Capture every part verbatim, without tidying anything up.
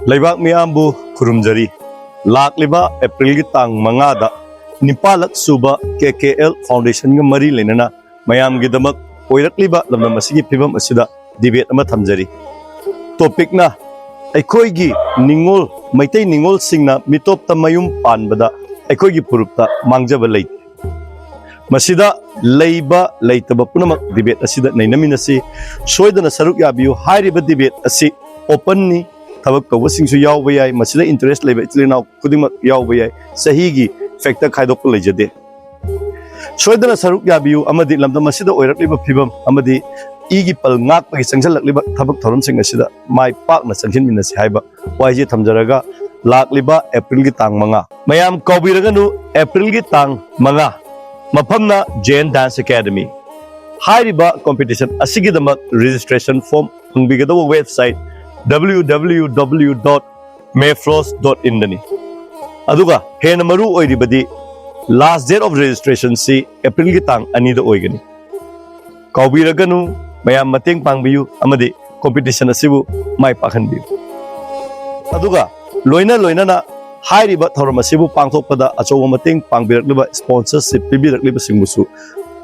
ꯂꯩꯕꯥꯛ ꯃꯤꯌꯥꯝꯕꯨ ꯈꯨꯔꯨꯝꯖꯔꯤ꯫ ꯂꯥꯛꯂꯤꯕ ꯑꯦꯄ꯭ꯔꯤꯜꯒꯤ ꯇꯥꯡ ꯃꯉꯥꯗ ꯅꯤꯄꯥꯜꯂꯛ ꯁꯨꯕ ꯀꯦ ꯀꯦ ꯑꯦꯜ ꯐꯥꯎꯟꯗꯦꯁꯟꯒ ꯃꯔꯤ ꯂꯩꯅꯅ ꯃꯌꯥꯝꯒꯤꯗꯃꯛ ꯑꯣꯏꯔꯛꯂꯤꯕ ꯂꯝꯗꯝ ꯑꯁꯤꯒꯤ ꯐꯤꯕꯝ ꯑꯁꯤꯗ ꯗꯤꯕꯦꯠ ꯑꯃ ꯊꯝꯖꯔꯤ꯫ ꯇꯣꯄꯤꯛꯅ ꯑꯩꯈꯣꯏꯒꯤ ꯅꯤꯉꯣꯜ, ꯃꯩꯇꯩ ꯅꯤꯉꯣꯜꯁꯤꯡꯅ ꯃꯤꯇꯣꯞꯇ ꯃꯌꯨꯝ ꯄꯥꯟꯕꯗ ꯑꯩꯈꯣꯏꯒꯤ ꯐꯨꯔꯨꯞꯇ ꯃꯥꯡꯖꯕ ꯂꯩꯇꯦ꯫ ꯃꯁꯤꯗ ꯂꯩꯕ ꯂꯩꯇꯕ ꯄꯨꯝꯅꯃꯛ ꯗꯤꯕꯦꯠ ꯑꯁꯤꯗ ꯅꯩꯅꯃꯤꯟꯅꯁꯤ꯫ ꯁꯣꯏꯗꯅ ꯁꯔꯨꯛ ꯌꯥꯕꯤꯌꯨ꯫ ꯍꯥꯏꯔꯤꯕ ꯗꯤꯕꯦꯠ ꯑꯁꯤ ꯑꯣꯄꯟꯅꯤ꯫ ꯊꯕꯛ ꯇꯧꯕꯁꯤꯡꯁꯨ ꯌꯥꯎꯕ ꯌꯥꯏ꯫ ꯃꯁꯤꯗ ꯏꯟꯇꯔꯦꯁ ꯂꯩꯕ ꯏꯆꯤꯜ ꯏꯅꯥꯎ ꯈꯨꯗꯤꯡꯃꯛ ꯌꯥꯎꯕ ꯌꯥꯏ꯫ ꯆꯍꯤꯒꯤ ꯐꯦꯛꯇꯔ ꯈꯥꯏꯗꯣꯛꯄ ꯂꯩꯖꯗꯦ꯫ ꯁꯣꯏꯗꯅ ꯁꯔꯨꯛ ꯌꯥꯕꯤꯌꯨ ꯑꯃꯗꯤ ꯂꯝꯗꯝ ꯑꯁꯤꯗ ꯑꯣꯏꯔꯛꯂꯤꯕ ꯐꯤꯕꯝ ꯑꯃꯗꯤ ꯏꯒꯤ ꯄꯜ ꯉꯥꯛꯄꯒꯤ ꯆꯪꯁꯤꯜꯂꯛꯂꯤꯕ ꯊꯕꯛ ꯊꯧꯔꯝꯁꯤꯡ ꯑꯁꯤꯗ ꯃꯥꯏ ꯄꯥꯛꯅ ꯆꯪꯁꯤꯟꯃꯤꯟꯅꯁꯤ ꯍꯥꯏꯕ ꯋꯥꯍꯩꯁꯦ ꯊꯝꯖꯔꯒ, ꯂꯥꯛꯂꯤꯕ ꯑꯦꯄ꯭ꯔꯤꯜꯒꯤ ꯇꯥꯡ ꯃꯉꯥ, ꯃꯌꯥꯝ ꯀꯥꯎꯕꯤꯔꯒꯅꯨ, ꯑꯦꯄ꯭ꯔꯤꯜꯒꯤ ꯇꯥꯡ ꯃꯉꯥ, ꯃꯐꯝꯅ ꯖꯦꯟ ꯗꯥꯟꯁ ꯑꯦꯀꯥꯗꯃꯤ꯫ ꯍꯥꯏꯔꯤꯕ ꯀꯣꯝꯄꯤꯇꯤꯁꯟ ꯑꯁꯤꯒꯤꯗꯃꯛ ꯔꯦꯖꯤꯁꯇ꯭ꯔꯦꯁꯟ ꯐꯣꯔꯝ ꯐꯪꯕꯤꯒꯗꯧꯕ website W W W dot mefros dot ꯏꯟꯗꯅꯤ꯫ ꯑꯗꯨꯒ ꯍꯦꯟꯅ ꯃꯔꯨ ꯑꯣꯏꯔꯤꯕꯗꯤ ꯂꯥꯁ ꯗꯦꯠ ꯑꯣꯐ ꯔꯦꯖꯤꯁꯇ꯭ꯔꯦꯁꯟꯁꯤ ꯑꯦꯄ꯭ꯔꯤꯜꯒꯤ ꯇꯥꯡ ꯑꯅꯤꯗ ꯑꯣꯏꯒꯅꯤ꯫ ꯀꯥꯎꯕꯤꯔꯒꯅꯨ, ꯃꯌꯥꯝ ꯃꯇꯦꯡ ꯄꯥꯡꯕꯤꯌꯨ ꯑꯃꯗꯤ ꯀꯣꯝꯄꯤꯇꯤꯁꯟ ꯑꯁꯤꯕꯨ ꯃꯥꯏ ꯄꯥꯛꯍꯟꯕꯤꯌꯨ꯫ ꯑꯗꯨꯒ ꯂꯣꯏꯅ ꯂꯣꯏꯅꯅ ꯍꯥꯏꯔꯤꯕ ꯊꯧꯔꯝ ꯑꯁꯤꯕꯨ ꯄꯥꯡꯊꯣꯛꯄꯗ ꯑꯆꯧꯕ ꯃꯇꯦꯡ ꯄꯥꯡꯕꯤꯔꯛꯂꯤꯕ, ꯁ꯭ꯄꯣꯟꯁꯔꯁꯤꯞ ꯄꯤꯕꯤꯔꯛꯂꯤꯕꯁꯤꯡꯕꯨꯁꯨ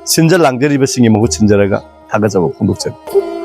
ꯁꯤꯟꯖ ꯂꯥꯡꯖꯔꯤꯕꯁꯤꯡꯒꯤ ꯃꯍꯨꯠ ꯁꯤꯟꯖꯔꯒ ꯊꯥꯒꯠꯆꯕ ꯐꯣꯡꯗꯣꯛꯆꯔꯤ꯫